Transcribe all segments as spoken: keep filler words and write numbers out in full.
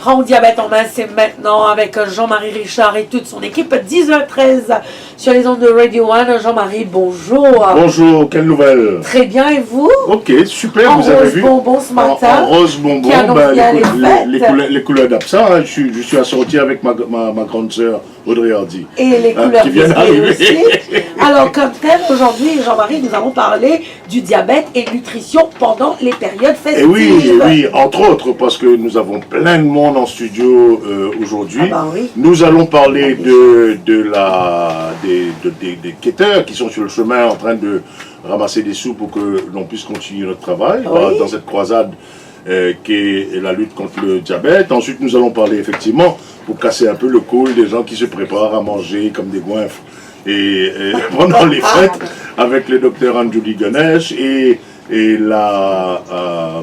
Prends diabète en main, c'est maintenant avec Jean-Marie Richard et toute son équipe. Dix heures treize sur les ondes de Radio One. Jean-Marie, bonjour. Bonjour, quelle nouvelle ? Très bien, et vous ? Ok, super, vous avez vu. En rose bonbon ce matin, en, en rose bonbon, qui annonce bien les couleurs, les couleurs d'Absa, hein. Je suis, je suis assorti avec ma, ma, ma grande sœur Audrey Hardy, et les couleurs qui viennent d'arriver aussi. Alors, comme thème aujourd'hui, Jean-Marie, nous allons parler du diabète et nutrition pendant les périodes festives. Et oui, et oui, entre autres, parce que nous avons plein de monde en studio, euh, aujourd'hui. Ah bah oui. Nous allons parler de, de la, des, de, des, des quêteurs qui sont sur le chemin en train de ramasser des sous pour que l'on puisse continuer notre travail, oui, dans, dans cette croisade, euh, qui est la lutte contre le diabète. Ensuite, nous allons parler effectivement, pour casser un peu le cool, des gens qui se préparent à manger comme des goinfres et, et pendant les fêtes avec le docteur Anjali Ganesh et, et la, euh,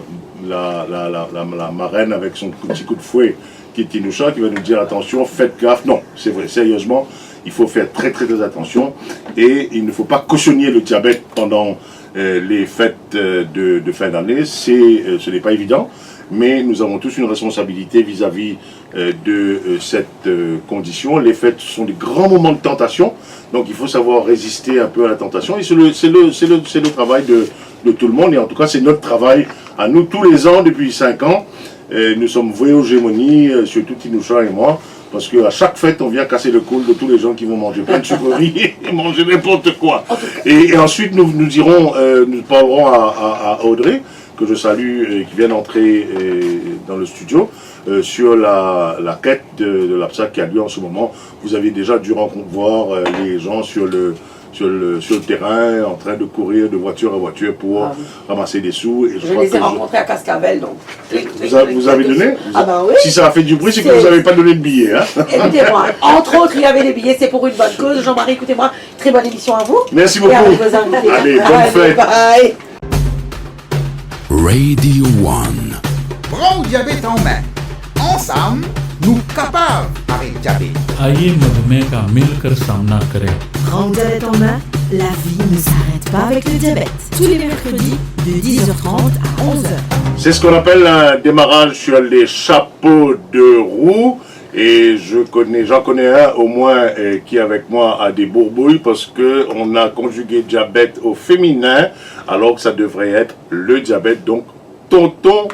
la, la, la, la, la marraine avec son petit coup de fouet, qui est Tinousha, qui va nous dire : attention, faites gaffe. Non, c'est vrai, sérieusement, il faut faire très, très, très attention et il ne faut pas cautionner le diabète pendant, euh, les fêtes, euh, de, de fin d'année. C'est, euh, ce n'est pas évident, mais nous avons tous une responsabilité vis-à-vis, euh, de, euh, cette, euh, condition. Les fêtes sont des grands moments de tentation, donc il faut savoir résister un peu à la tentation. Et c'est le, c'est le, c'est le, c'est le travail de, de tout le monde, et en tout cas, c'est notre travail à nous, tous les ans, depuis cinq ans. Euh, nous sommes voués aux gémonies, euh, surtout Tinousha et moi, parce qu'à chaque fête, on vient casser le cool de tous les gens qui vont manger plein de sucreries et manger n'importe quoi. Et, et ensuite, nous, nous irons, euh, nous parlerons à, à, à Audrey, que je salue et qui vient d'entrer, euh, dans le studio, euh, sur la, la quête de, de l'Absa qui a lieu en ce moment. Vous avez déjà dû rencontre-, voir, euh, les gens sur le, sur le, sur le terrain, en train de courir de voiture en voiture pour, ah oui, ramasser des sous. Et je, je crois les ai que je rencontrés à Cascavelle, donc. Vous a-, vous avez donné ? Ah bah oui. Si ça a fait du bruit, c'est que vous n'avez pas donné de billets, hein ? Écoutez-moi, entre autres, il y avait des billets, c'est pour une bonne cause. Jean-Marie, écoutez-moi, très bonne émission à vous. Merci beaucoup. Et à vos invités. Allez, bonne fête. Allez, bye. Radio One. Pran ou diabet an me. Ansam, nou kapav aret diabet. आइए मधुमेह का मिलकर सामना करें। Pran ou diabet an me, la vie ne s'arrête pas avec le diabète. Tous les mercredis de dix heures trente à onze heures. C'est ce qu'on appelle un démarrage sur les chapeaux de roue. Et je connais, j'en connais un au moins, euh, qui avec moi a des bourbouilles parce que on a conjugué diabète au féminin alors que ça devrait être le diabète, donc tonton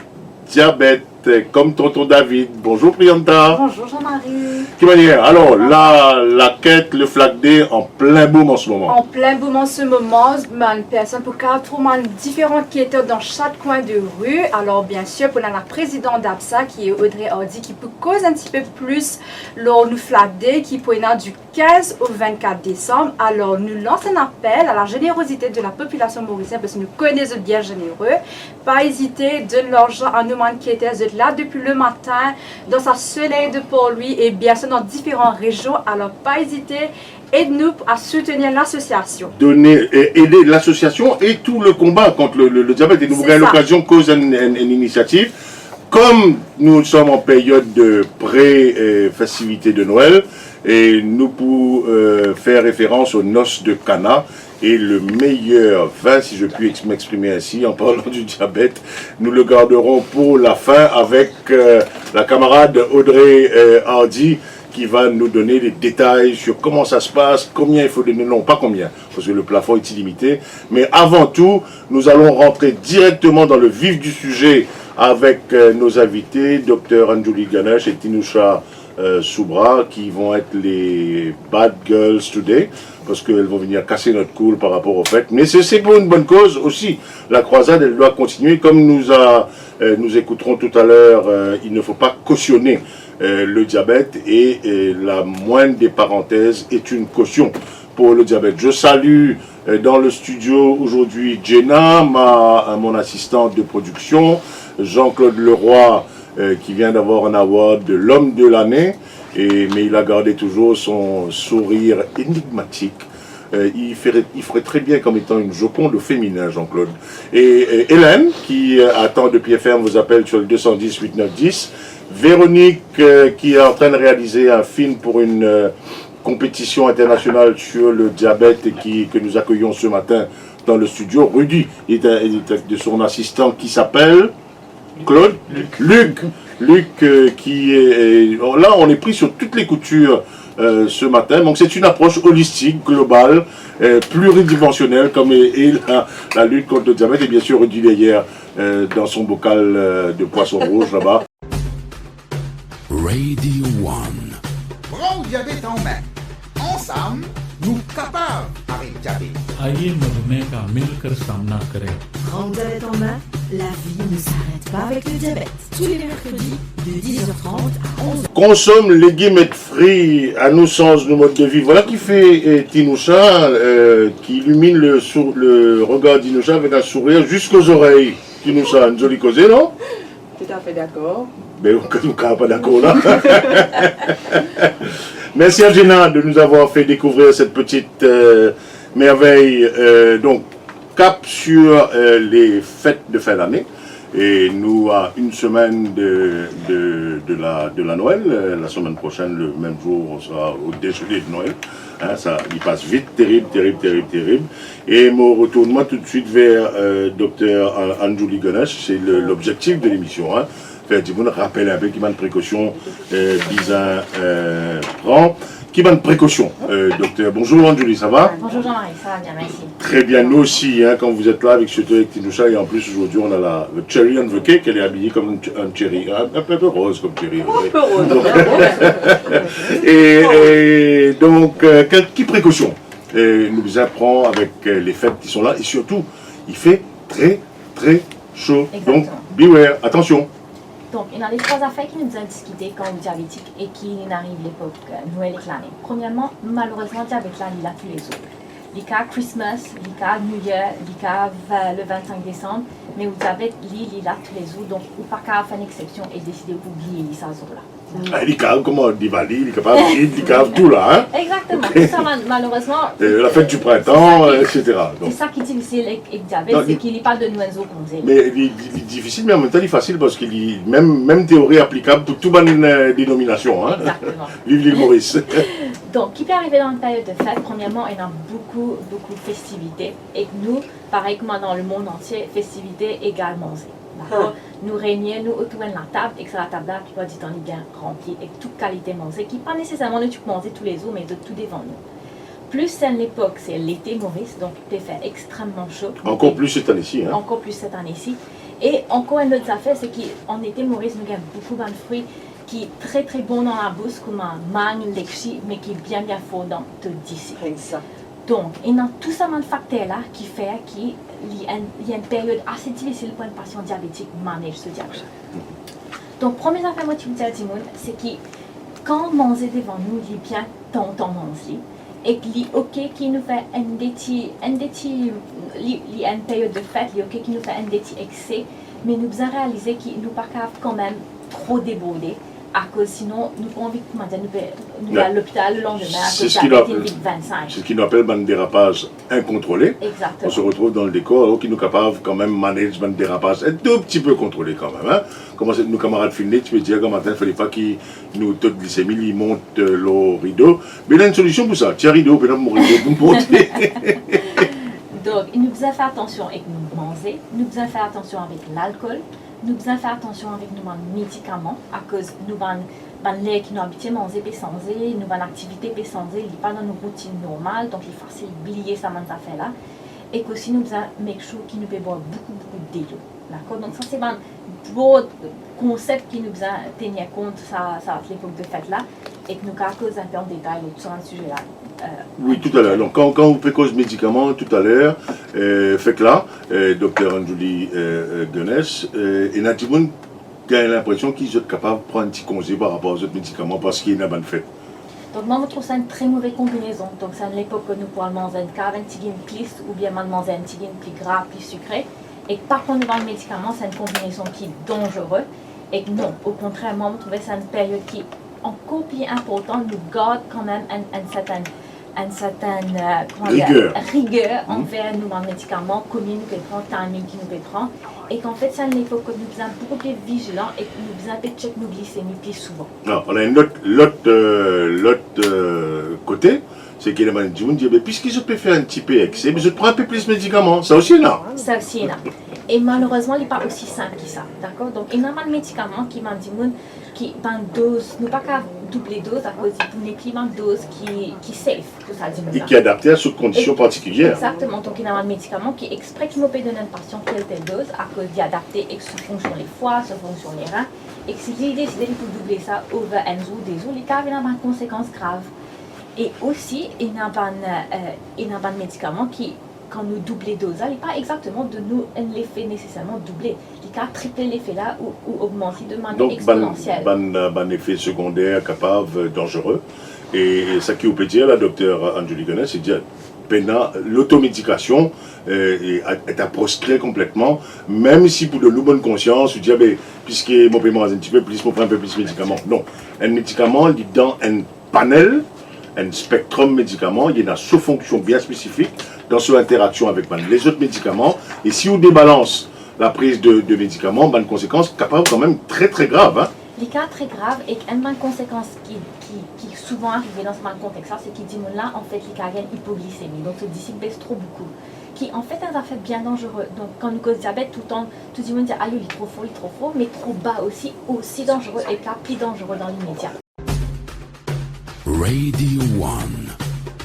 diabète, euh, comme tonton David. Bonjour Prianta. Bonjour Jean-Marie. Ki manier? Alors, la, la kit, le Flag Day an plin boom an se moman. An plin boom an se moman, bann personn pou kapav trouv bann diferan keter dan sak kwin de ri. Alor, biensir, pou la, la prezidan d'ABSA, ki Audrey Hardy, ki pou koz enn tipe plis lor nou Flag Day, ki pou ena di kinz o vennkat desam. Alor, nou lans enn apel a la zenerozite de la popilasion morisien, parski nou kone zot bien zenere. Pa ezite, donn larzan a nou bann keter, zot la depi le matin, dan sa soley de Port-Louis e biensir dan diferan rezion. Alor, pa ezite, ed nou a soutenir lasosiasion. Donner, euh, aider l'association et tout le combat contre le, le, le diabète. E nou pou gagn lokazion koz enn, enn, enn inisiativ. Kom nou som an period de pre, euh, festivite de Noël, e nou pou, euh, fer referans aux noces de Cana, et le meilleur vin, si je puis ex-, m'exprimer ainsi, en parlant du diabète, nous le garderons pour la fin avec, euh, la camarade Audrey, euh, Hardy, qui va nous donner les détails sur comment ça se passe, combien il faut donner, non, pas combien, parce que le plafond est illimité, mais avant tout, nous allons rentrer directement dans le vif du sujet avec, euh, nos invités, docteur Anjali Ganesh et Tinousha, euh, Soubra, qui vont être les bad girls today, parce qu'elles vont venir casser notre cool par rapport aux fêtes. Mais c'est, c'est pour une bonne cause aussi. La croisade, elle doit continuer. Comme nous a, euh, nous écouterons tout à l'heure, euh, il ne faut pas cautionner, euh, le diabète et, euh, la moindre des parenthèses est une caution pour le diabète. Je salue, euh, dans le studio aujourd'hui Jenna, ma, euh, mon assistante de production, Jean-Claude Leroy, euh, qui vient d'avoir un award de l'homme de l'année, et, mais il a gardé toujours son sourire énigmatique. Euh, il ferait, il ferait très bien comme étant une Joconde au féminin, Jean-Claude. Et, euh, Hélène, qui, euh, attend depuis F M, vous appelle sur le deux cent dix, huit neuf dix. Véronique, euh, qui est en train de réaliser un film pour une, euh, compétition internationale sur le diabète et qui, que nous accueillons ce matin dans le studio. Rudy est, un- est un- de son assistant qui s'appelle Claude Luc. Luc. Luc, euh, qui est, euh, là, on est pris sur toutes les coutures euh, ce matin. Donc, c'est une approche holistique, globale, euh, pluridimensionnelle, comme est, est la, la lutte contre le diabète. Et bien sûr, Rudy Derrière, euh, dans son bocal euh, de poisson rouge là-bas. Radio One. Pran ou diabet an me. Ansam, nou kapav aret diabet. आइए मधुमेह का मिलकर सामना करें। Pran ou diabet an me, la vie ne s'arrête pas avec le diabète. Tous les mercredis, de dix heures trente à onze heures. Consomme légumes et fruits, anou sanz nou mod de vi. Voilà qui fait euh, Tinousha, euh, qui illumine le, sou- le regard d'Inoucha avec un sourire jusqu'aux oreilles. Tinousha, une jolie causée, non? Tout à fait d'accord. Ben, nou kapav pa dakor la. Merci à Gina de nous avoir fait découvrir cette petite euh, merveille. Euh, donc, cap sur euh, les fêtes de fin d'année. Et nous, à une semaine de, de, de la, de la Noël, euh, la semaine prochaine, le même jour, on sera au déjeuner de Noël. Hein, ça, il passe vite, terrible, terrible, terrible, terrible. E mo retourn mwa toutswit ver euh, Dr An- Anjuli Ganesh, c'est le- l'objectif de l'émission, hein. Fer dimoun rapel inpe ki bann prekosion euh, bizin euh, pran. Ki bann prekosion, euh, Docteur? Bonjour Anjuli, ça va? Bonjour Jean-Marie, ça va bien, merci. Très bien, nous aussi, hein, quand vous êtes là avec ce avec Tinousha, et en plus aujourd'hui on a la le cherry on the cake, elle est habillée comme un, un cherry, un, un peu rose comme cherry. Un peu rose, donc, bien rose. Et, et donc, euh, quel- qui précaution euh, nous apprend avec euh, les fêtes qui sont là et surtout, il fait très très chaud. Exactement. Donc, beware, attention. Donk, ena de trwa zafer ki nou bizin diskite kan ou diabetik e ki inn ariv lepok euh, Nwel ek lane. Premierman, malerezman, diabet la, li la toulezour. Li kav Christmas, li kav New Year, li kav euh, le vennsenk desam, me ou diabet, li, li la toulezour, donk ou pa kav fer enn eksepsion e deside pou bliye li sa zour la. Ah, li kav kouma Divali, li kapav Eid, li kav tou la, hein? Exactement. Sa, mal- malerezman, Euh, la fête du printemps, c'est ça qui- euh, et cetera. C'est Donc, ça qui est difficile avec, avec diabète, Non, c'est li- qu'il n'est pas de Noël au congé. Mais li, li, li difisil, mais en même temps, li fasil parski li, mem, mem teori aplikab pou tou bann euh, denominasion, hein? Exactement. Viv Lil Moris. Donc, ki pe arive dan enn period de fèt, premièrement, il y a beaucoup, beaucoup de festivités. Et nous, pareil comme dans le monde entier, festivité égale manger. D'accord? Ah. Nou reyni nou otour enn latab, ek sa latab la, laplipar ditan, li bien ranpli ek tou kalite manze, ki pa neseserman nou ti manze toulezour, me zot tou devan nou. Plis se enn lepok, se lete Moris, donk pe fer extrememan so. Ankor plis set ane-si, hein? Ankor plis set ane-si. E ankor enn lot zafer, se ki an lete Moris, nou gagn boukou bann fri ki tre, tre bon dan labous, kouma mang, letchi, me ki bien, bien for dan to disip. Exact. Donk, ena tou sa bann fakter la ki fer ki li enn, li enn period ase difisil pou enn pasian diabetik manage so diabet. Donk, premie zafer mo ti pou dir dimoun, se ki kan manze devan nou, li bien tantan manz li, ek li oke ki nou fer enn de ti, enn de ti, li, li enn period de fèt, li oke ki nou fer enn de ti ekse, me nou bizin realize ki nou pa kav kanmem tro deborde, akoz sinon nou pa anvi, koumadir, nou pe, nou pe al lopital le landime akoz diabet inn vinn vennsenk. C'est ce qui nous appelle bann derapaz inkontrole. Exactement. On se retrouve dans le décor, alors ki nou kapav kanmem manage bann derapaz enn tou pti pe kontrole kanmem, hein. Kouma se nou kamarad finn ne, ti pe dir gramatin, fale pa ki nou to glisemi li mont euh, lor rido. Me ena enn solision pou sa, tir rido, pena mo rido pou monte. Donk, nou bizin fer atansion ek nou manze, nou bizin fer atansion avek lalkol, nou bizin fer atansion avek nou bann medikaman, akoz nou bann, bann ler ki nou abitie manze pe sanze, nou bann aktivite pe sanze, li pa dan nou routinn normal, donk li fasil bliye sa bann zafer la. Ek osi nou bizin make sure ki nou pe bwar boukou, boukou delo. Dakor? Donk sa se bann broad konsep ki nou bizin tenir kont sa, sa lepok de fèt la, ek nou kav koz enpe an detay lor sa size la. Euh, Oui, tout à l'heure. Donc, quand, quand vous faites cause médicaments, tout à l'heure, euh, fait que là, euh, Docteur Anjuli euh, euh, Ganesh, euh, ena dimoun gagn linpresion ki zot kapav pran enn ti konze par rapor a zot medikaman parski ena bann fèt. Donk, mwa, mo trouv sa enn tre move konbinezon. Donk, sa enn lepok ki nou pou al manz enn kav, enn tigit plis, oubien al manz enn tigit pli gra, pli sikre, e pa pran nou bann medikaman, sa enn konbinezon ki danzere. E non, okontrer, mwa, mo trouve sa enn period ki ankor pli inportan, nou gard kanmem enn, enn sertenn, enn sertenn, euh, kouma dir, riger, riger anver nou bann medikaman, komie nou pe pran, timing ki nou pe pran. E ki anfet, sa enn lepok ki nou bizin boukou pli vizilan e nou bizin pe check nou glisemi pli souvan. Non, ena enn lot, lot, euh, lot euh, kote, se ki ena bann dimoun dir, "Me piski zot pe fer enn tipe ekse, me zot pran enpe plis medikaman." Sa osi ena. Sa osi ena. E malerezman, li pa osi sinp ki sa, dakor? Donk, ena bann medikaman ki bann dimoun, ki bann doz, nou pa kav double doz akoz li pou nepli bann doz ki, ki safe pou sa dimoun la. E ki adapte a so kondision partikilie. Exakteman. Donk, ena bann medikaman ki expre ki mo pe donn enn pasian tel, tel doz, akoz li adapte ek so fonksion lefwa, so fonksion lerin. Ek si li deside li pou double sa over enn zour, de zour, li kav ena bann konsekans grav. E osi, ena bann, eh, ena bann medikaman ki, kan nou double doz la, li pa exakteman donn nou enn lefe neseserman double. Li kav triple lefe la ou, ou ogmant li de manier exponansiel. Donk, bann, bann, eh, bann lefe segonder kapav, eh, danzere. E, e sa ki ou pe dir la, Dokter Anjuli Gunness, se dir, pena lotomedikasion, eh, e a-, et a proscrit konpletman, mem si pou donn ou bonn konsians, ou dir, "Be, piski mo pe manz enn tipe plis, mo pran enn pe plis medikaman." Non, enn medikaman, li dan enn panel, enn spektrom medikaman, li ena so fonksion bien spesifik, dan so interaksion avek bann lezot medikaman, e si ou debalans lapriz de, de medikaman, bann konsekans kapav kanmem tre, tre grav, hein. Li kav tre grav, ek enn bann konsekans ki, ki, ki souvan arive dan sa bann kontex la, se ki dimoun la, anfet, li kav gagn ipoglisemi. Donk, so disik bes tro boukou. Ki, anfet, enn zafer bien danzere. Donk, kan nou koz diabet, toultan, tou dimoun dir, "Ayo, li tro for, li tro for," me tro ba osi, osi danzere, e kav pli danzere dan limedia. Radio One.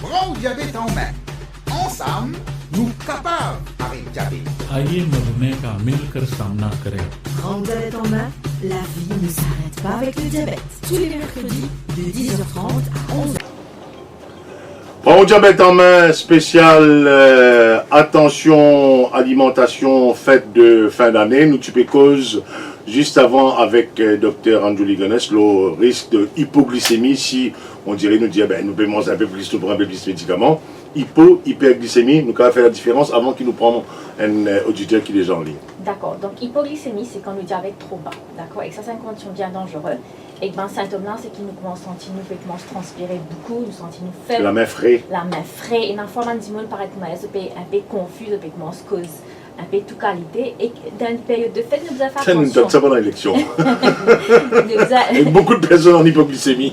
Pran ou diabet an me. Ansam, nou kapav aret diabet. Aye, mo dimoun, ka milk samna kare. Pran ou diabet an me, la vie ne s'arrête pas avec le diabète. Tous les mercredis, de dix heures trente à onze heures. Pran ou diabet an me, spesial, eh, atansion, alimantasion, fet de fin dane. Nou ti pe koz zis avan avek, eh, Dokter Anjuli Gunness, lor risk de ipoglisemi, si, on dirait, nou dir, be, nou pe manz enn pe plis, nou pran enn pe plis medikaman. Ipo, iperglisemi, nou kav fer ladiferans avan ki nou pran enn, eh, oditer ki deza an liy. Dakor. Donk, ipoglisemi, se kan nou diabet tro ba. Dakor? Ek sa, se enn kondision bien danzere. Ek bann sintom la, se ki nou koumans santi nou pe koumans transpire boukou, nou santi nou feb. Lame fre. Lame fre. E parfwa bann dimoun paret kouma zot pe enn pe konfi, zot pe koumans koz enn pe tou kalite. E dan enn period de fet, nou bizin fer atansion. Tiens, nou donn sa pandan eleksion. Nou bizin Ek boukou de personn an ipoglisemi.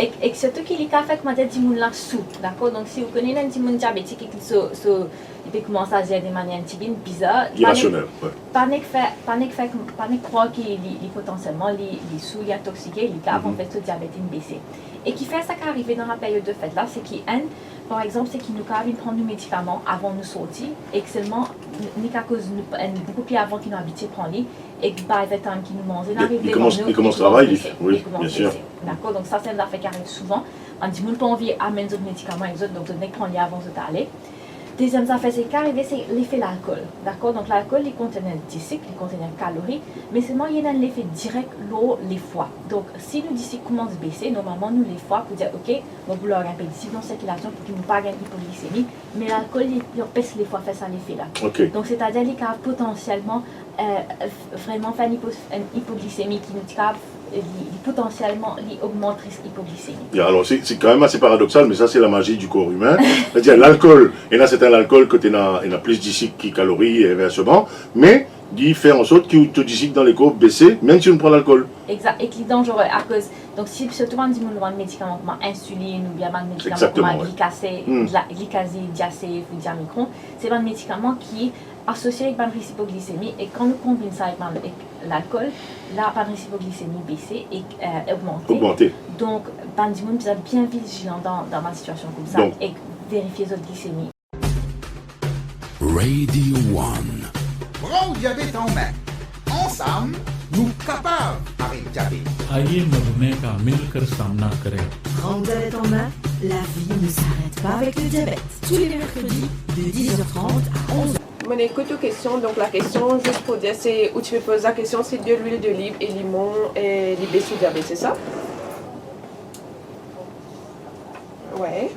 Ek, ek sirtou ki li kav fer, koumadir, dimoun la sou, dakor? Donk, si ou kone enn dimoun diabetik e ki so, so, li pe koumans azir de manier enn tipe bizar, pa nek, irasionel, wi, pa nek fer, pa nek fer, pa nek krwar ki li, li potansielman, li, li sou, li intoksike, li kav, mhm, anfet, so diabet inn bese. E kifer sa kav arive dan laperiod de fet la, se ki enn, par exanp, se ki nou kav vinn pran nou medikaman avan nou sorti, ek selman, n-, nek akoz nou, enn, boukou pli avan ki nou abitie pran li, ek by the time ki nou manze, ena, li, ariv li devan koumans, nou, li koumans travay, li, wi, li koumans bese. Bien sûr. Dakor? Donk sa, se enn zafer ki ariv souvan. Bann dimoun pa anvi amenn zot medikaman ek zot, donk zot nek pran li avan zot ale. Deziem zafer, seki arive, se lefe lalkol. Dakor? Donk lalkol, li kontenir disik, li kontenir kalori, me selman li ena enn lefe direk lor lefwa. Donk si nou disik koumans bese, normalman nou lefwa pou dir, "Ok, mo pou larg enn pe disik dan sirkilasion pou ki mo pa gagn ipoglisemi." Me lalkol, li, li anpes lefwa fer sa lefe la. Ok. Donk setadir li kav potansielman, eh, v-, vreman fer enn ipo-, enn ipoglisemi ki nou ti kav, eh, li, li potansielman, li ogmant risk ipoglisemi. Ya, alor, se, se kanmem ase paradoksal, me sa, se lamazi di kor imin. Setadir, lalkol, ena sertin lalkol kot ena, ena plis disik ki kalori, e inverseman, me li fer ansort ki to disik dan lekor bese, mem si ou pran lalkol. Exak, e ki danzere akoz, donk si, sirtou bann dimoun ki pran medikaman kouma insilinn oubien bann medikaman, exakteman, kouma, wi, glikase-, hmm, gla-, glikazidiazepam ou diamicron, se bann medikaman ki asosie ek bann risk ipoglisemi, e kan nou konbinn sa ek bann, ek lalkol, la bann risk ipoglisemi bese ek, eh, ogmante. Ogmante. Donk bann dimoun bizin bien vizilan dan, dan bann sitiasion koumsa, donk, ek verifie zot glisemi. Radio One. Pran ou diabet an me. Ansam, nou kapav aret diabet. Aye, mo dimoun, ka milk samna kare. Pran ou diabet an me, la vie ne s'arrête pas avec le diabète. Tous les mercredis, de dix heures trente à onze heures. Mo ekout ou kestion, donk la kestion, zis pou dir, se, ou ti pe poz la kestion, se delwil doliv e limon, eh, li bes ou diabet, se sa? Wi.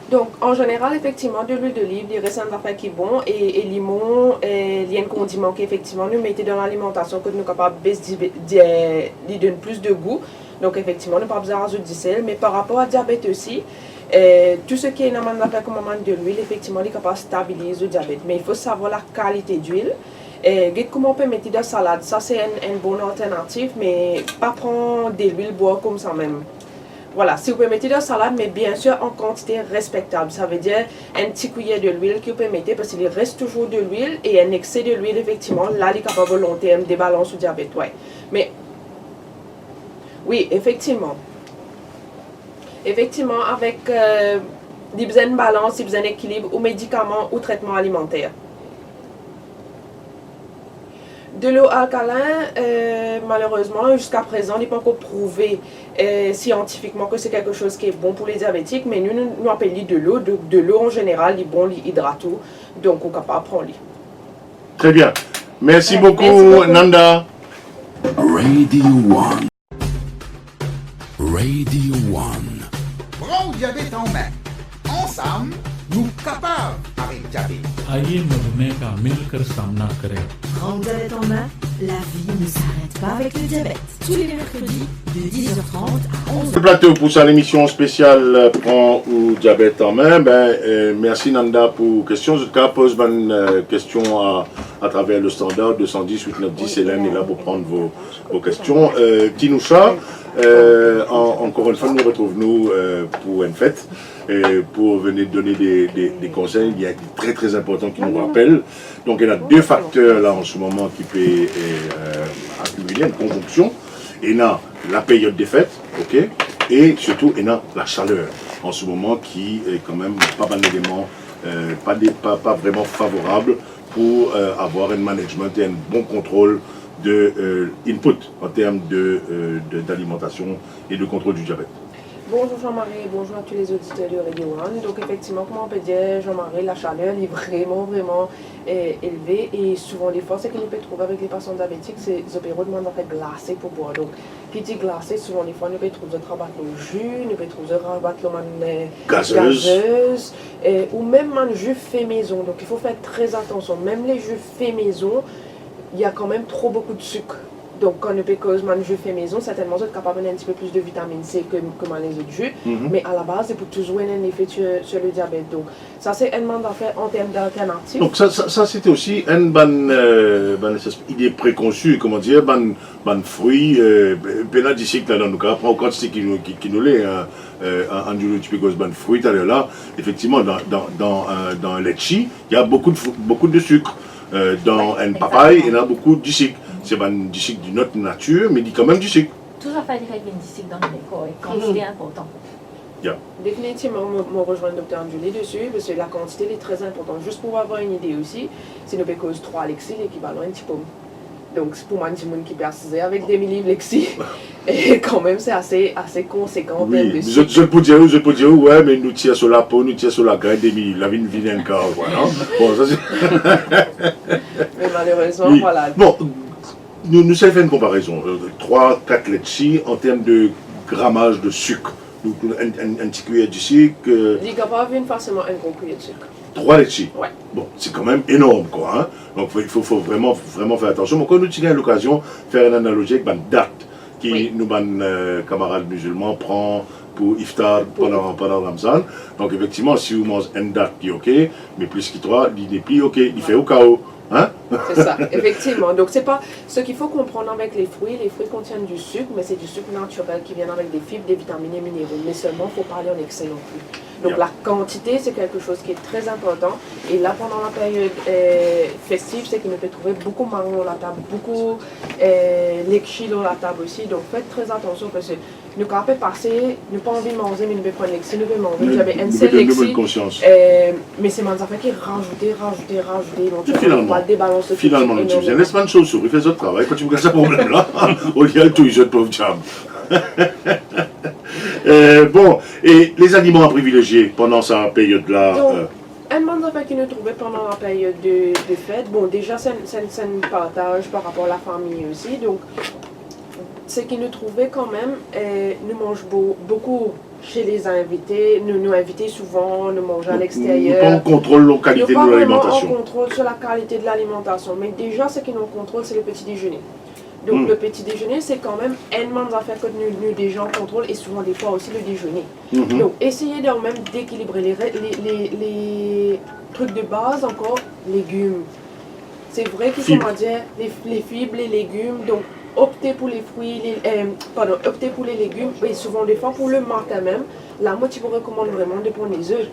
Donk, an zeneral, efektivman, delwil doliv, li res enn zafer ki bon, e, e limon, e, li enn kondiman ki, efektivman, nou mete dan lalimantasion kot nou kapav bes di-, di-, e, li donn plis de gou. Donk, efektivman, nou pa bizin azout disel. Me par rapor a diabet osi, e, tou seki ena bann zafer kouma bann delwil, efektivman, li kapav stabiliz ou diabet. Me il faut savoir la kalite delwil. E, get kouma ou pe mete dan salad, sa se enn, enn bon alternativ, me pa pran delwil bwar koumsa mem. Vwala, si ou pe mete dan salad, me biensir an kantite respektab, savedir enn ti kwiyer delwil ki ou pe mete, parski li res touzour delwil, e enn ekse delwil, efektivman, la li kapav long term debalans ou diabet, wi. Me, wi, efektivman. Efektivman, avek, euh, li bizin balans, li bizin ekilib, ou medikaman, ou tretman alimanter. Delo alkalin, euh, malerezman, ziska prezan, li pankor prouve, euh, siantifikman ki se kiksoz ki bon pou le diabetik, me nou, nou, nou apel li delo, donk delo an zeneral, li bon, li idrat ou, donk ou kapav pran li. Très bien. Merci beaucoup, Nanda. Radio One. Radio One. Pran ou diabet an me. Ansam, nou kapav aret diabet. आइए मधुमेह का मिलकर सामना करें। Pran ou diabet an me, la vie ne s'arrête pas avec le diabète. Tous les mercredis, de dix heures trente à onze heures. Le plateau pour sa, l'émission spéciale, euh, Pran ou diabet an me. Ben, euh, merci Nanda pour question. Zot kapav poz bann, euh, question à, à travers le standard deux cent dix, huit neuf dix. Hélène est là pour prendre vos, vos questions. Euh, Tinousha, euh, en-, encore une fois, nous retrouvons, euh, pour une fête, euh, pour venir donner des, des, des conseils. Il y a un très, très important qui nous rappelle. Donc, il y a deux facteurs là en ce moment qui peut, euh, accumuler une conjonction. Il y a la période des fêtes, ok, et surtout, il y a la chaleur en ce moment qui est quand même pas un élément, euh, pas, des- pas, pas vraiment favorable pour, euh, avoir un management et un bon contrôle de, euh, input en termes de, euh, de- d'alimentation et de contrôle du diabète. Bonjour Jean-Marie, bonjour à tous les auditeurs de Radio One. Donk efektivman, kouma ou pe dir Jean-Marie, lasaler li vreman, vreman, eh, elve, e souvan defwa, seki nou pe trouve avek le pasian diabetik, se zot pe rod bann zafer glase pou bwar. Donk, ki dir glase, souvan defwa, nou pe trouv zot rabat lor zi, nou pe trouv zot rabat lor bann, eh, gazez, gazez, eh, ou mem bann zi fe mezon. Donk, il faut faire très attention. Mem le zi fe mezon, il y a quand même trop beaucoup de sucre. Donk, kan nou pe koz bann zi fe mezon, sertennman zot kapav donn enn tipe plis de vitamin C ke, ke bann lezot zi, me a la baz, li pou touzour ena enn lefe sur, sur le diabète. Donk, sa se enn bann zafer an term d'alternatif. Donc ça, ça, ça c'était aussi une bonne, euh, bonne espèce d'idée préconçue, comment dire, bonne, bonne fruit, euh, pena disik ladan, nou kapav pran kantite ki nou, ki, ki nou le, hein, euh, an, an dilo ti pe koz bann fruit taler la. Effectivement, dans, dans, dans, euh, dans un litchi, il y a beaucoup de fru-, beaucoup de sucre. Euh, dans un papaye, il y a beaucoup de sucre. C'est pas du sucre d'une autre nature, mais il y a quand même du sucre. Tou zafer li revinn disik dan nou lekor, e kantite inportan. Ya. Definitivman, mo, mo rezwenn Dokter Anjuli desi, parski lakantite li tre inportan. Zis pou avoir enn ide osi, si nou pe koz trwa lexi, li ekivalan enn ti pom. Donk, pou bann dimoun ki pe asize avek demi liv lexi, e kanmem, se ase, ase konsekan an term de sik. Wi, zot, zot pou dir, zot pou dir, wi, me nou tir so lapo, nou tir so lagrin, demi liv la vinn, vinn enn kar, kwa, non? Bon, sa se... Me malerezman, wi, vwala. Bon, Nou, nou sey fer enn konparezon, euh, trwa, kat lexi, an term de gramaz de sik. Nou, nou, enn, enn, enn ti kwiyer disik, euh, li kapav vinn fasilman enn gro kwiyer disik. Trwa lexi. Wi. Bon, se kanmem enorm, kwa, hein. Donk, fo, fo, fo vreman, vreman fer atansion. Me kan nou ti gagn lokazion fer enn analozi avek bann dat ki, wi, nou bann, euh, kamarad mizilman pran pou iftar, pou, pandan, pandan Ramzan. Donk, efektivman, si ou manz enn dat, li ok, me plis ki trwa, li nepli ok, li fer ou kao. Hein? Se sa, efektivman. Donk, se pa, seki fo konprann avek le frui, le frui kontienn du sik, me se du sik natirel ki vinn avek de fib, de vitamin e minero. Me selman, fo pa ale an ekse non pli. Donk, ya, lakantite, se kiksoz ki tre inportan. E la, pandan la period, eh, festiv, seki nou pe trouve boukou maron lor latab, boukou, eh, lexi lor latab osi. Donk, fer tre atansion, parski nou kapav pe pase, nou pa anvi manze, me nou pe pran lexi, nou pe manze, nou, nou pe, nou pe donn nou bonn konsians. Eh, me se bann zafer ki razoute, razoute, razoute, donk, finalman, pa debalans, finalman, nou dir, les bann sousou, li fer zot travay, pa ti pou gagn sa problem la, olie al touy zot, pov diab. Eh, bon, e lezaliman a privilezie pandan sa period la? Donk, eh, enn bann zafer ki nou trouve pandan la period de, de fet, bon, deza, se enn, se enn, se enn partaz par rapor lafami osi, donk, seki nou trouve kanmem, eh, nou manz bo-, boukou se lezinvite, nou, nou invite souvan, nou manz aleksteryer. Nou, nou pa an kontrol lor kalite de lalimantasion. Nou pa vreman an kontrol sur la kalite de lalimantasion, me deza, seki nou an kontrol, se le petit déjeuner. Donk, le petit déjeuner, se kanmem enn bann zafer ki nou, nou deza an kontrol, e souvan defwa osi le déjeuner. Donk, eseye kanmem dekilibre le re-, le, le, le trik de baz ankor, legim. Se vre ki, kouma dir, le, le fib, le legim, donk, opte pou le fri, le, eh, pardon, opte pou le legim, e souvan defwa pou le matin mem, la mo ti pou rekomann vreman de pran le ze.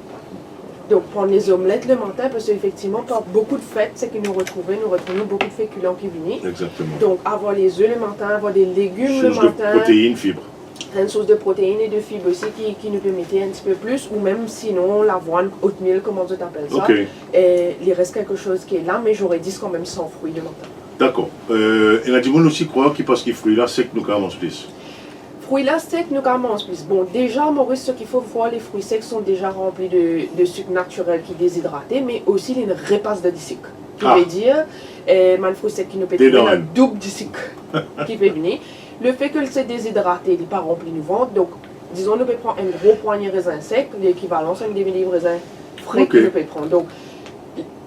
Donk, pran le ze omlet le matin, parski efektivman, par boukou de fet, seki nou retrouve, nou retrouv boukou de fekilan ki vini. Exactement. Donk, avoir le ze le matin, avoir de legim le matin. Source de protéines, fibres. Enn sours de protein e de fib osi ki, ki nou pe mete enn tipe plis, ou mem sinon lavwann, oatmeal, kouma zot apel sa. Ok. E li res kiksoz ki la, me zore di kanmem san fri le matin. Dakor. Euh, ena dimoun osi krwar ki parski fri la sek nou kav manz plis. Fri la sek nou kav manz plis. Bon, deza, Moris, seki fo vwar, le fri sek sont déjà remplis de, de sik natirel ki dezidrate, me osi li repas dan disik. Ki ve dir, eh, bann fri sek ki nou pe trouve, ena doub disik ki pe vini. Le fe ki li dezidrate, li pa ranpli nou vant, donk, dizon, nou pe pran enn gro pwanye rezin sek, lekivalan enn demi liv rezin fre ki nou pe pran. Donk,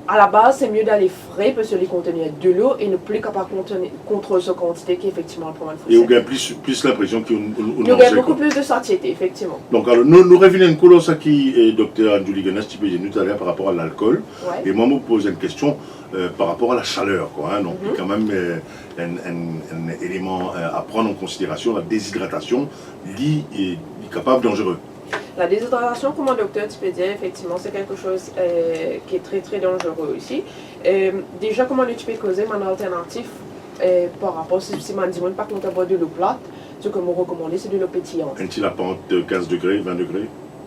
a la baz, se mie dale fre, parski li kontenir delo e nou pli kapav konteni-, kontrol so kantite ki efektivman pran bann fri sek. E ou gagn plis, plis linpresion ki ou, ou, ou manze, koi. Nou gagn boukou plis de satiete, efektivman. Donk, alor, nou, nou revinn enn kou lor seki, eh, dokter Anjuli Ganes ti pe dir nou taler par rapor a lalkol. Wi. E mwa, mo poz enn kestion, eh, par rapor a lasaler, koi, hein. Donk, kanmem, eh, enn, enn, enn eleman, eh, a pran an konsiderasion, la dezidratasion, li, eh, li kapav danzere. La dezidratasion, kouma dokter ti pe dir, efektivman, se kiksoz, eh, ki tre, tre danzere osi. Eh, deza, kouma nou ti pe koze, bann alternatif, eh, par rapor si, si bann dimoun pa kontan bwar delo plat, seki mo rekomande, se delo petiyan. Enn ti lapant de kinz degre, vin degre,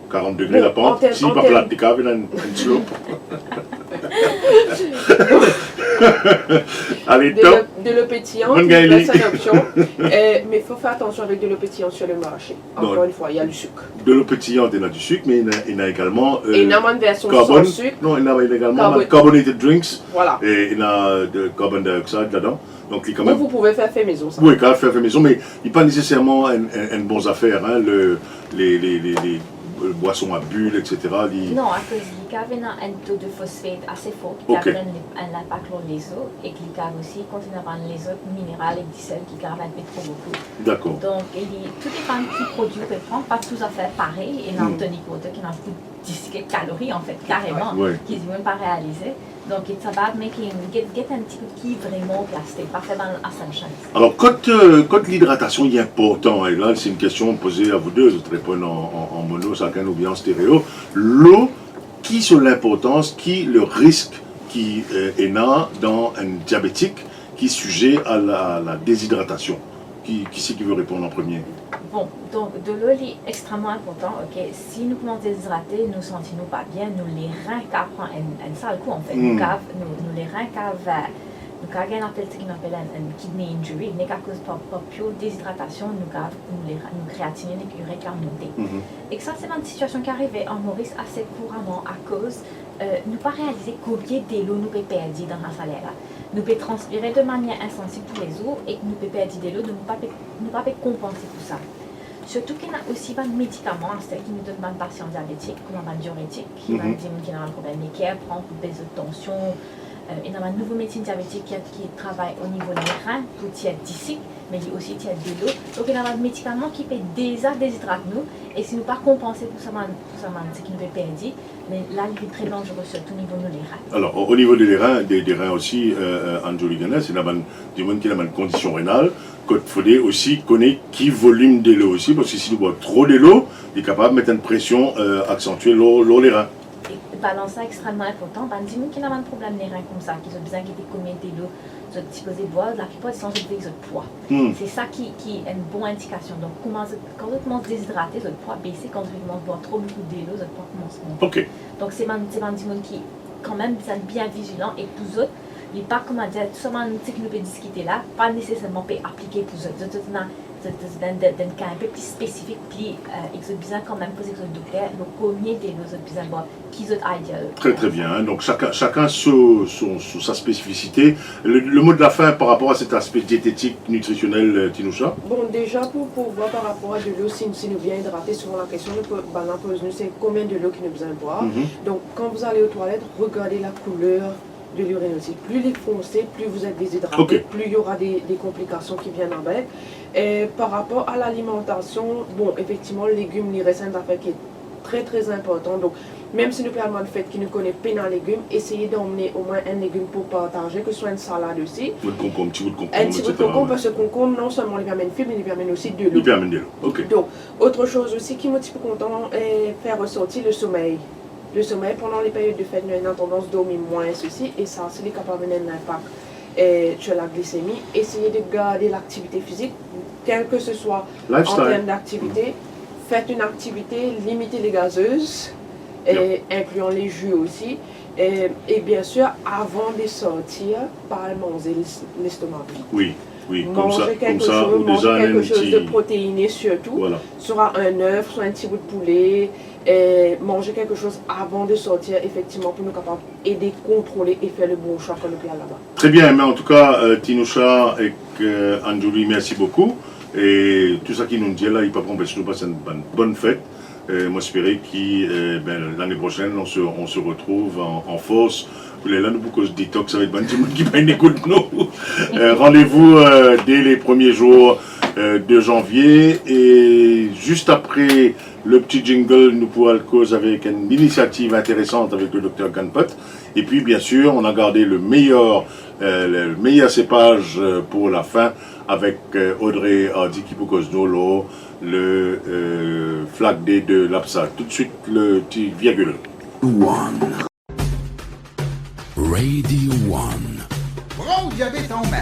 karant degre, lapant, si pa plat, li kav ena enn, enn slope. Ale, top. Delo, delo petiyan, se enn opsion. Eh, me fo fer atansion avek delo petiyan sir le marse. Ankor enn fwa, ena le sik. Delo petiyan, ena du sik, me ena, ena egalman, eh, ena bann version san sik. Non, ena, ena egalman bann carbonated drinks. Vwala. E ena de carbon dioxide ladan. Donk, li kanmem... Ou, vous pouvez faire fait maison sa. Wi, kav fer, fer mezon, me li pa neseserman enn, enn, enn bon zafer, hein, le, le, le, le, le, euh, bwason a bil, et cetera, li... Non, akoz li kav ena enn to de fosfat ase for, ki kav ena enn, enn linpak lor lezo, e ki kav osi kontenir bann lezot mineral ek disel ki kav enn pe tro boukou. Dakor. Donk, e li, tou depann ki prodwi ou pe pran, pa tou zafer parey, ena tonic water ki ena boukou disik ek kalori, anfet, kareman, ki dimoun pa realize. Donk, it's about making, get, get enn ti kou ki vreman plastik, pa fer bann assumptions. Alor, kot, euh, kot lidratasion li inportan, e la, se enn kestion poze a vous deux, zot reponn an, an, an mono, sakenn oubien an stereo. Lo, ki so linportans, ki le risk ki, euh, ena dan enn diabetik ki size a la, la dezidratasion? Ki, kisi ki ve reponn an premie? Bon, donk, delo li extreman inportan, ok. Si nou koumans dezidrate, nou santi nou pa bien, nou lerin kav pran enn, enn sal kou, anfet. Nou kav, nou, nou lerin kav, euh, nou kav gagn apel, seki nou apel enn, enn kidney injury, nek akoz par, par pure dezidratasion, nou kav, nou lerin, nou kreatinin ek irin kav monte. Ek sa, se bann sitiasion ki arive an Moris ase kouraman akoz, euh, nou pa realize konbien delo nou pe perdi dan sa saler la. Nou pe transpire de manier insansib toulezour ek nou pe perdi delo, donk nou pa pe, nou pa pe konpanse pou sa. Sirtou ki ena osi bann medikaman aster ki nou donn bann pasian diabetik, kouma bann diuretik, ki bann dimoun ki ena bann problem leker pran pou bes zot tansion, euh, ena bann nouvo medsin diabetik ki, ki travay o nivo lerin pou tir disik, me li osi tir delo. Donk, ena bann medikaman ki pe deza dezidrat nou, e si nou pa konpanse pou sa bann, pou sa bann, seki nou pe perdi, me la, li vinn tre danzere, sirtou nivo nou lerin. Alor, o, o nivo de lerin, de, de rin osi, euh, euh, Anjuli Ganes, ena bann dimoun ki ena bann kondision renal, kot fode osi kone ki volim delo osi, parski si nou bwar tro delo, li kapav met enn presion, euh, aksantie lor, lor lerin. E balans la extreman inportan. Bann dimoun ki ena bann problem lerin koumsa, ki zot bizin gete konbien delo zot sipoze bwar, laplipar ditan zot vey zot pwa. Se sa ki, ki enn bon indikasion. Donk, kouma zot, kan zot koumans dezidrate, zot pwa bese, kan zot koumans bwar tro boukou delo, zot pwa koumans monte. Ok. Donk, se bann, se bann dimoun ki kanmem bizin bien vizilan, e pou zot, li pa, kouma dir, tou sa bann seki nou pe diskite la, pa neseserman pe aplike pou zot. Zot, zot ena, zot, zot dan, dan, dan enn ka enn pe pli spesifik, pli, euh, ek zot bizin kanmem poz ek zot dokter, donk konbien delo zot bizin bwar, ki zot ideal. Très, très bien, hein. Donc, chacun, chacun so, so, so, sa spesifisite. Le, le mot de la fin par rapport à cet aspect diététique, nutritionnel, euh, Tinousha? Bon, deza pou, pou vwar par rapor a delo, si, si nou bien idrate, souvan lakestion nou po-, bann la poz nou, se konbien delo ki nou bizin bwar. Donk, kan vous allez aux toilettes, regardez la couleur de l'urine aussi. Plus li fonse, plus vous êtes déshydraté, plus il y aura des, des complications qui viennent avec. E par rapor a lalimantasion, bon, efektivman, legim, li res enn zafer ki tre, tre inportan. Donk, Mem si nou pe al manz fet ki nou kone pena legim, eseye damne omwin enn legim pou partaze, ke swa enn salad osi. Bout konkonm, ti bout konkonm, Enn ti bout et cetera, konkonm, ouais. Parski konkonm, non selman li pe amenn fib, me li pe amenn osi delo. Li pe amenn delo, ok. Donk, otre soz osi ki mo ti pe kontan, eh, fer resorti, le somey. Le somey, pandan le peryod de fet, nou ena tandans dormi mwins osi, e sa osi, li kapav amenn enn linpak, eh, sur la glisemi. Eseye de garde laktivite fizik, kel ke se swa an term daktivite. Fer enn aktivite, limite le gazez, eh, inklian le zi osi. Eh, e bien sir, avan de sortir, pa al manze les-, lestoma vid. Wi, wi, koumsa, Manze kelke koumsa, soz, ou manze deza kelke enn soz ti... de proteine sirtou. Vwala. Swa enn ef, swa enn ti bout poule, eh, manze kelke soz avan de sortir, efektivman, pou nou kapav ede kontrole e fer le bon swa kan nou pe al laba. Très bien, mais en tout cas, euh, Tinousha ek, euh, Anjuli, merci beaucoup. E tou sa ki nou dir la, li pa pou anpes nou pas enn bonn, bonn fet. Euh, mo espere ki, euh, ben, l'année prochaine, on se, on se retrouve en, en force. Pou lerla nou pou koz detox avek bann dimoun ki pa'nn ekout nou. Euh, rendez-vous, euh, dès les premiers jours, euh, de janvier. Et juste après le petit jingle, nou pou al koz avek une initiative intéressante avec le docteur Ganpat. Et puis, bien sûr, on a gardé le meilleur, euh, le meilleur cépage, euh, pour la fin avec, euh, Audrey Hardy ki pou koz nou lor le, euh, Flag Day de l'APSA. Tout de suite, le petit virgule. One. Radio One. Pran ou diabet an me.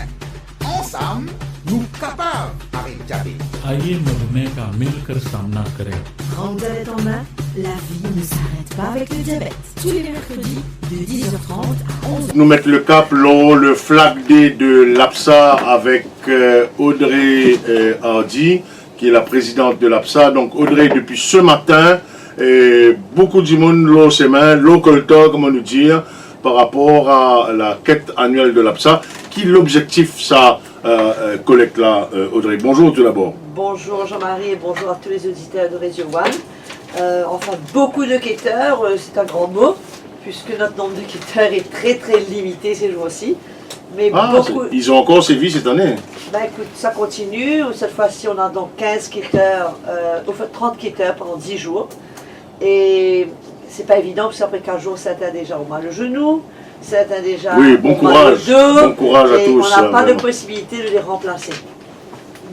Ansam, nou kapav aret diabet. आइए मधुमेह का मिलकर सामना करें। Prendre diabète en main, la vie ne s'arrête pas avec le diabète. Tous les mercredis, de dix heures trente à onze heures. Nou met le cap lor le Flag Day de l'APSA avec, euh, Audrey, euh, Hardy, qui est la présidente de l'APSA. Donc Audrey, depuis ce matin, euh, beaucoup de monde lor semin, lor koltar, comme on nous dit, par rapport à la quête annuelle de l'APSA. Ki lobzektif sa, euh, euh, collecte-là, euh, Audrey ? Bonjour tout d'abord. Bonjour Jean-Marie et bonjour à tous les auditeurs de Radio One. Euh, enfin, beaucoup de quêteurs, euh, c'est un grand mot, puisque notre nombre de quêteurs est très très limité ces jours-ci. Mais Ah, beaucoup... c'est- ils ont encore sévi cette année. Ben écoute, ça continue. Cette fois-ci, on a donc quinze quêteurs, euh, au fait, trente quêteurs pendant dix jours. Et c'est pas évident, parce qu'après quinze jours, certains déjà ont mal au genou, certains déjà Oui, bon ont mal au courage. dos, Bon courage à et tous, on n'a euh, pas de vraiment. Possibilité de les remplacer.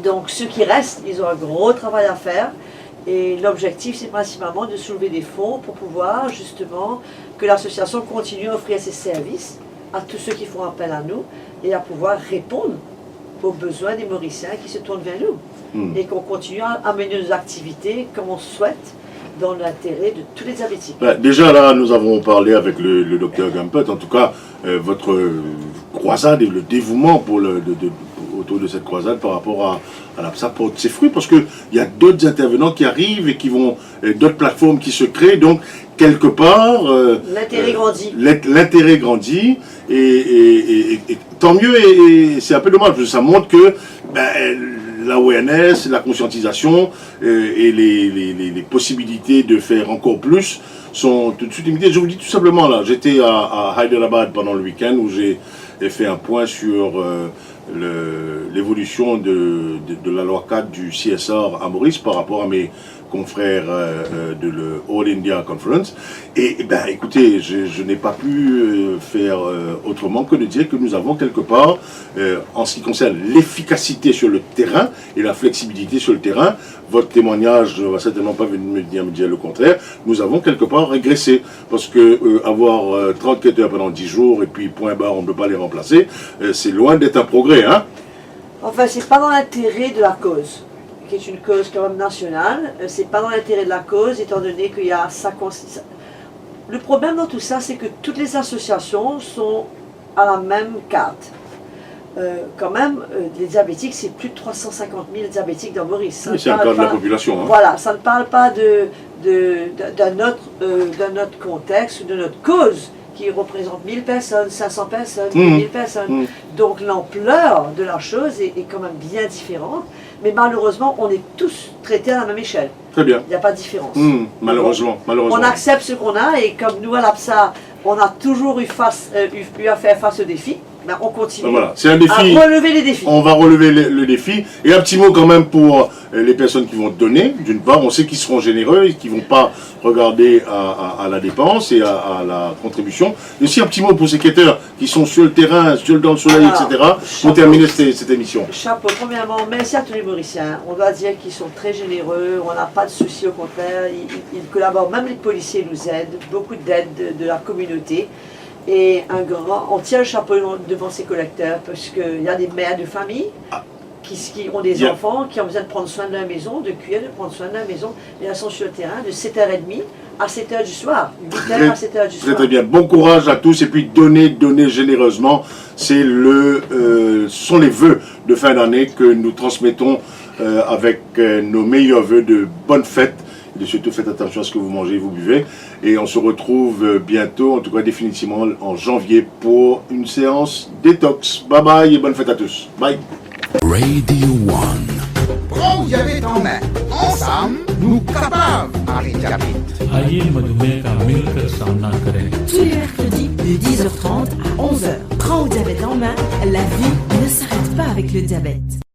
Donc ceux qui restent, ils ont un gros travail à faire. Et l'objectif, c'est principalement de soulever des fonds pour pouvoir justement que l'association continue à offrir ses services à tous ceux qui font appel à nous et à pouvoir répondre aux besoins des Mauriciens qui se tournent vers nous. Hmm. Et qu'on continue à amener nos activités comme on souhaite dans l'intérêt de tous les diabétiques. Ben, déjà là, nous avons parlé avec le, le docteur Ganpat. En tout cas, euh, votre, euh, croisade et le dévouement pour le, de, de, autour de cette croisade par rapport à, à l'APSA porte ses fruits, parce que il y a d'autres intervenants qui arrivent et qui vont, euh, d'autres plateformes qui se créent. Donc, quelque part, euh, l'intérêt euh, grandit. L'intérêt grandit et, et, et, et, et tant mieux. Et, et c'est un peu dommage, parce que ça montre que, ben, l'awareness, la conscientisation, euh, et les, les, les, les possibilités de faire encore plus sont tout de suite limitées. Je vous dis tout simplement, là, j'étais à, à Hyderabad pendant le week-end où j'ai fait un point sur, euh, le, l'évolution de, de, de la loi cadre du C S R à Maurice par rapport à mes confrères, euh, euh, de le All India Conference. Et, ben, écoutez, je, je n'ai pas pu, euh, faire, euh, autrement que de dire que nous avons quelque part, euh, en ce qui concerne l'efficacité sur le terrain et la flexibilité sur le terrain, votre témoignage ne va certainement pas venir me dire, me dire le contraire, nous avons quelque part régressé. Parce que, euh, avoir, euh, trente quêteurs pendant dix jours et puis point barre, on ne peut pas les remplacer, euh, c'est loin d'être un progrès, hein ? Enfin, c'est pas dans l'intérêt de la cause, qui est une cause quand même nationale. Euh, c'est pas dans l'intérêt de la cause, étant donné qu'il y a ça, ça... Le problème dans tout ça, c'est que toutes les associations sont à la même carte. Euh, quand même, euh, les diabétiques, c'est plus de trois cent cinquante mille diabétiques dans Maurice. Ça... Oui, c'est un quart de la population, hein. Voilà, ça ne parle pas de, de, d'un autre, euh, d'un autre contexte ou de notre cause qui représente mille personnes, cinq cents personnes, mmh. Mille personnes. Mmh. Donc l'ampleur de la chose est, est quand même bien différente, mais malheureusement, on est tous traités à la même échelle. Très bien. Il n'y a pas de différence. Mmh, malheureusement, bon, malheureusement. On accepte ce qu'on a et comme nous, à l'APSA, on a toujours eu, face, euh, eu, eu à faire face aux défis. Ben, on continue Ben voilà, c'est un défi. à relever les défis. On va relever le, le défi. Et un petit mot quand même pour euh, les personnes qui vont donner, d'une part, on sait qu'ils seront généreux et qui vont pas regarder à, à- à la dépense et à, à la contribution. Et aussi un petit mot pour ces quêteurs qui sont sur le terrain, sur, dans le soleil, Alors, et cetera. Pour chapeau. Terminer cette, cette émission. Chapeau. Premièrement, merci à tous les Mauriciens. On doit dire qu'ils sont très généreux, on n'a pas de soucis, au contraire, ils, ils- ils collaborent. Même les policiers nous aident, beaucoup d'aide de, de la communauté. Et un grand, on tient le chapeau devant ces collecteurs parce qu'il y a des mères de famille Ah. qui, qui ont des Bien. enfants, qui ont besoin de prendre soin de leur maison, de cuire, de prendre soin de leur maison. Et elles sont sur le terrain de sept heures et demie à sept heures du soir, huit heures à sept heures du Très soir. Très bien. Bon courage à tous et puis donnez, donnez généreusement. C'est le, euh, ce sont les vœux de fin d'année que nous transmettons euh, avec euh, nos meilleurs vœux de bonnes fêtes. Et de surtout, faites attention à ce que vous mangez et vous buvez. Et on se retrouve euh, bientôt, en tout cas définitivement en janvier, pour une séance détox. Bye bye et bonne fête à tous. Bye. Radio One. Pran ou diabet an me. Ansam, nou kapav aret diabet. आइए मधुमेह का मिलकर सामना करें। Tous les mercredis de dix heures trente à onze heures. Pran ou diabet an me, la vie ne s'arrête pas avec le diabète.